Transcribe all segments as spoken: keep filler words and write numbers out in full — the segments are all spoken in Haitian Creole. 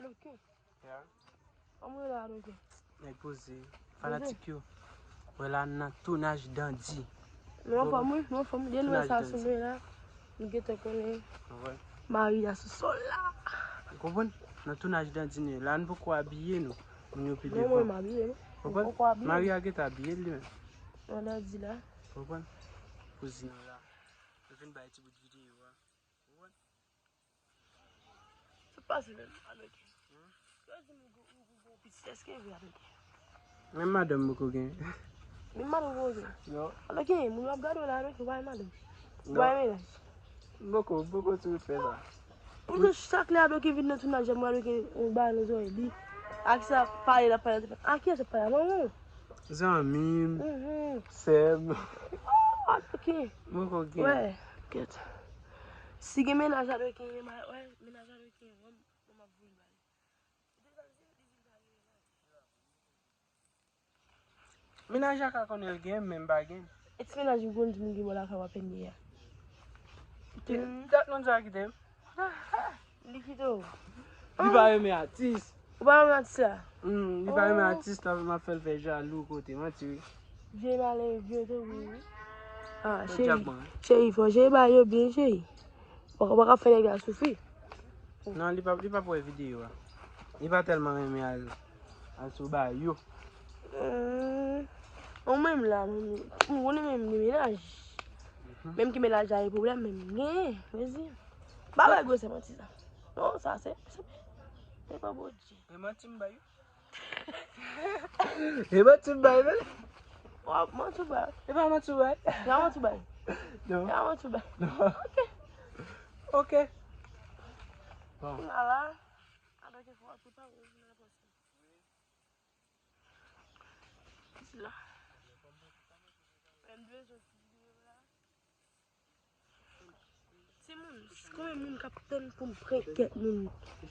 Ok. Kòman w ye la, Adoken? Nèg poze. Fanatik yo. Wè la nan tounaj Dandi. Nou anfòm, wi, nou anfòm. Depi nou wè sa sou mwen la, nou gentan konnen. Mari a sou sòl la. Ou konprann? Nan tounaj Dandi nou ye. La nou poko abiye nou. Moun yo pi devan. Non, mwen m abiye, non. Konprann? Mari a gentan abiye li menm. Nan Dandi la. Konprann? Kouzin nou la. Nou vin bay ti bout videyo a. Ou konprann? Sa pase menm, Adoken? Yo di m ou gon pitit, èske e vre, Adoken? Menm madanm m poko gen. Menm madanm poko gen? Non. Adoken, moun yo ap gade w la, Adoken, ou pa gen madanm? Non. Ou pa gen mennaj? M poko, m poko tou fè sa. Poutèt chak lè Adoken vin nan tounaj, mwen Adoken, yon bagay nan zòrèy li. Ak sa pale, l ap pale nan telefòn. Ak kiyès w ap pale? Manman w? Zanmi m, sè m. Oh, Adoken. M poko gen. Wè, kèt. Si gen mennaj Adoken, wè, mennaj Adoken, wè, m ap voye l ba li. Mennaj la ka konnen l gen, men m pa gen. E ti mennaj ou konn di m gen bò lakay w apèn ye a. Dat moun sa kite m. Li kite w. Li pa renmen atis. Ou pa renmen atis la? Hmm, li pa renmen atis la, m ap fè l fè jalou kote, manti wi. Vye malere, vye tou wi. Ah, cheri. Cheri, fò cheri ba yo byen, cheri. Ou pa ka fè nèg la soufri. Non, li p ap, li p ap wè videyo a. Li pa tèlman renmen al, al sou ba yo. Hmm. Ou menm la, menm, ou konnen menm gen mennaj. Menm ki mennaj la gen pwoblèm, menm gen, mezi. Pa bay gwosè manti sa. Non, sa se, se, se pa Bondye. E manti m bay ou. E manti m bay, men. W ap manti w bay. E pa manti w bay. E pa manti w bay. Non. E pa manti w bay. Non. Ok. Ok. Bon. Ala. Ala ke fò prepare w nan pòs la. Sila. Men m bezwen ti videyo la. Timoun, konbyen moun k ap tann pou m prank kèk moun?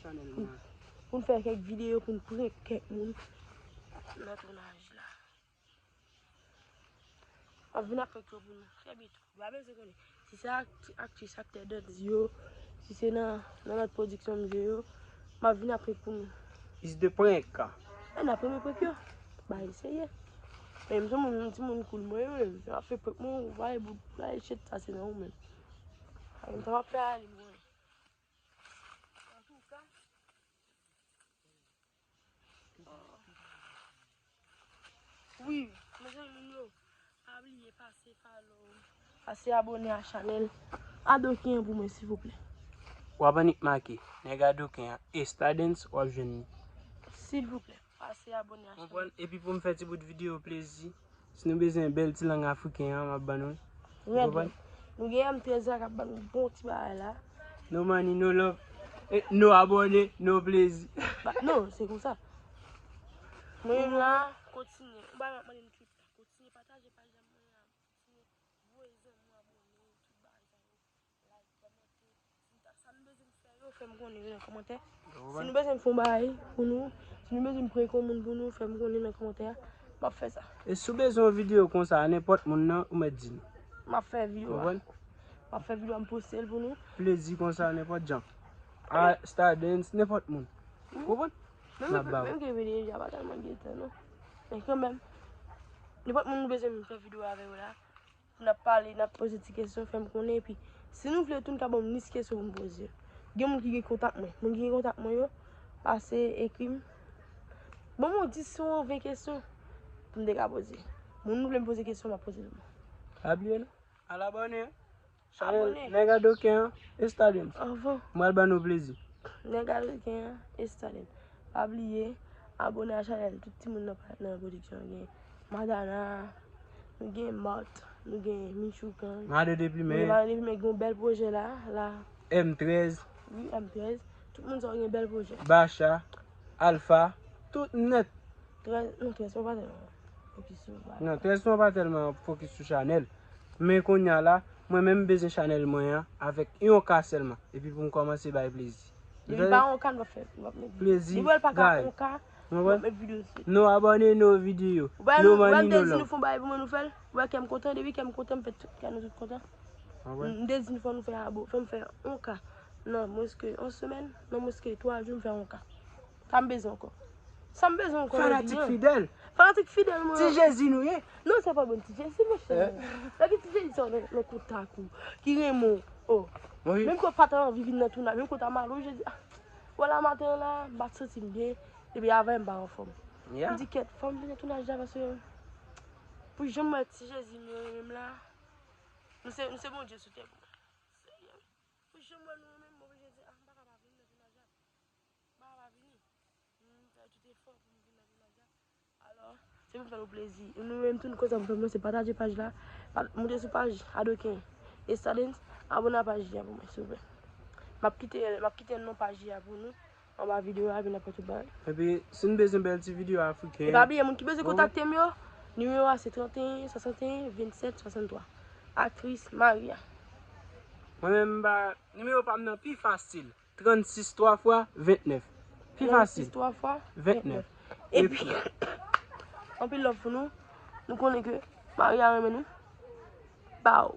Pou, pou n fè kèk videyo pou n prank kèk moun nan tounaj la. M ap vin ap prank yo pou nou trè byento. Ou pa bezwen konnen. Si se ak-, aktris, aktè, dans yo, si se nan, nan lòt pwodiksyon m jwe yo, m ap vin ap prank pou nou. Is de prank. E n ap renmen prank yo. Ba eseye. Men m se moun, yon timoun cool mwen ye menm. Lè w ap fè prank mwen, ou pa e bout, ou pa e chet, sa se nan ou menm. Sa menm tan m ap fè ale mwen. Antouka. Wi, mezanmi moun yo, pa bliye pase follow, pase abòne a chanèl Adoken an pou mwen silvouplè. W ap annik make nèg Adoken an Estadens, w ap jwenn li. Silvouplè, pase abòne a chanèl. Konprann? Epi pou m fè ti bout videyo plezi, si nou bezwen bèl ti lang afriken an, m ap ban nou l. Ou konprann? Nou gen M trèz la k ap ban nou bon ti bagay la. No money, no love. Eh, no abòne, no plezi. Ba, non, se konsa. Mwen menm la, kontinye. Ou pa mande m tout tan. Kontinye pataje paj la mwen la. Kontinye voye zanmi w abòne, tout bagay sa yo. Like, kòmante. Sa nou bezwen fè yo, fè m konnen yo nan kòmantè. Si nou bezwen m fè yon bagay pou nou, si nou bezwen m prank yon moun pou nou, fè m konnen nan kòmantè a. M ap fè sa. E si w bezwen yon videyo konsa a nenpòt moun nan, ou mèt di nou. M ap fè videyo a. Konprann? M ap fè videyo a, m poste l pou nou. Plezi konsa, nenpòt jan. A, Stardens, nenpòt moun. Konprann? Menm, m ap ba w. Menm ke videyo a pa tèlman gen tan, non. Men kanmenm, nenpòt moun nou bezwen m fè videyo avè yo la. N ap pale, n ap poze ti kesyon, fè m konnen, epi si nou vle tou, n ka ban m lis kesyon pou m poze yo. Gen moun ki gen kontak mwen. Moun ki gen kontak mwen yo, pase ekri m. Ban m yon dis ou ven kesyon pou m te ka poze. Moun nou vle m poze kesyon, m ap poze l pou nou. Pa bliye non. Al abòne. Chanèl Nèg Adoken an, Estadens. Anvan. M pral ban nou plezi. Nèg Adoken an, Estadens. Pa bliye, abòne a chanèl tout timoun nan, nan pwodiksyon an gen. Madana, nou gen Mart, nou gen Michoukan. Mado Deplimen. Nou gen Mado Deplimen, gen yon bèl pwojè la, la. M trèz. Wi, M trèz. Tout moun sa yo gen bèl pwojè. Bacha, Alpha, tout nèt. Trèz, non, trèz mwen pa tèlman fokis sou bagay. Non, trèz mwen pa tèlman fokis sou chanèl. Men kounye a la, mwen menm m bezwen chanèl mwen an avèk yon K sèlman. Epi pou m kòmanse bay plezi. Depi pa yon K, nou p ap fè, nou p ap met videyo. Plezi, guys. Depi l pa ka yon K, nou p ap met videyo sou. No abòne, no videyo. No money, no love. Ou pa, ou pa m te di nou fè yon bagay pou mwen nou fè l? Ou wè kè m kontan, depi kè m kontan, m fè tout kè nou tout kontan. M te di nou fò nou fè abo, fò m fè yon K nan mwens ke yon semèn, nan mwens ke twa jou m fè yon K. Sa m bezwen ankò. Sa m bezwen ankò nan vi Fanatik an. Fidèl. Fanatik Fidèl mwen. Ti Jezi nou ye. Non, se pa bon Ti Jezi, monchè. Lè ki Ti Jezi sa nan kontak ou, ki renmen w. Oh. Wi. Menm ke w pa ta anvi vin nan tounaj, menm ke w ta malere, jodi a. Wè la maten an la, m pa t santi m byen. Depi avè m pa anfòm. Yeah. M di kèt, fò m vin nan tounaj la paske pou jan m wè Ti Jezi m yo renmen m la. Nou se, nou se Bondye sou tè pou mwen. Pou jan m wè nou renmen m, mwen oblije di, ah, m pa ka pa vin nan tounaj la. M pa ka pa vini. M fè tout efò pou m vin nan tounaj la. Alò, se pou m fè nou plezi. Nou menm tou nou kontan pou fè m se pataje paj la. Pa- Moute sou paj Adoken Estadens, abone a paj li a pou mwen, silvouplè. M ap kite, m ap kite non paj li a pou nou anba videyo a, epi n ap fè tout bagay. Epi, si nou bezwen bèl ti videyo afriken. E pa bliye, moun ki bezwen kontakte m yo, nimewo a se trannteyen swasanteyen vennsèt swasanntwa. Aktris Maria. Mwen menm, m pa, nimewo pa m nan pi fasil. Trannsis twa fwa vennèf. Pi fasil. Trannsis twa fwa Vennèf. Epi, anpil love pou nou. Nou konnen ke Maria renmen nou. Baw.